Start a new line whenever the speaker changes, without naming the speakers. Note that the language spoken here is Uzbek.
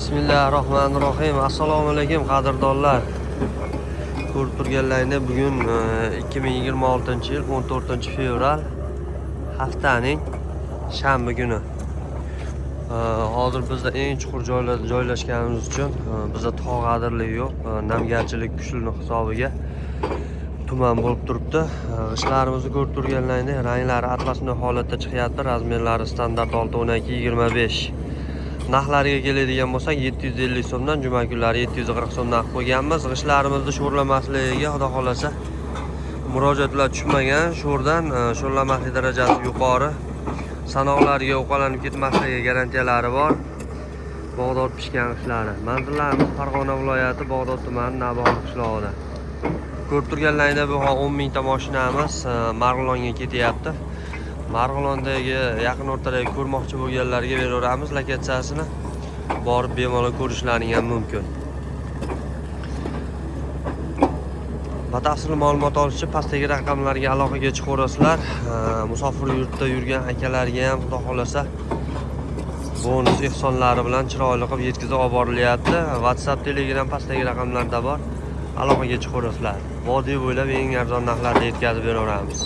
Bismillahirrohmanirrohim. Assalomu alaykum, qadrdonlar. Ko'rib turganlaringdek, bugun 2026-yil 14 fevral, haftaning shanba kuni. Hozir bizda eng chuqur joylarda joylashganimiz uchun bizda tog' adirligi yo'q, namgarchilik kuchli hisobiga tuman bo'lib turibdi. G'ishtlarimizni ko'rib turganlaringdek, ranglari атласный holatda chiqyapti. Razmerlari standart 6, 12, 25. Narxlariga keladigan bo'lsak, 750 so'mdan, juma kunlari 740 so'mdan qilib qo'yganmiz. G'ishtlarimizni sho'rlamasligiga, xudo xolasa, murojaatlar tushmagan. Sho'rdan sho'rlamaslik darajasi yuqori. Sanoqlariga uqalanib ketmasligiga garantiyalari bor. Bog'dod pishgan g'ishlari. Manzillarimiz Farg'ona viloyati, Bog'dod tumani, Navbahor qishlog'ida. Ko'rib turganlaringda, bu 10 mingta mashinamiz Marg'ilonga ketyapti. Marg'ilondagi yaqin o'rtadagi ko'rmoqchi bo'lganlarga beraveramiz lokatsiyasini. Borib bemalol ko'rishlaring ham mumkin. Batafsil ma'lumot olish uchun pastdagi raqamlarga aloqaga chiqaverasizlar. Musofir yurtda yurgan akalarga ham, xudo xolasa, bonus ehsonlari bilan chiroyli qilib yetkazib olib borilyapti. WhatsApp, Telegram pastdagi raqamlarda bor. Aloqaga chiqaverasizlar. Vodiy bo'ylab eng arzon narxlarda yetkazib beraveramiz.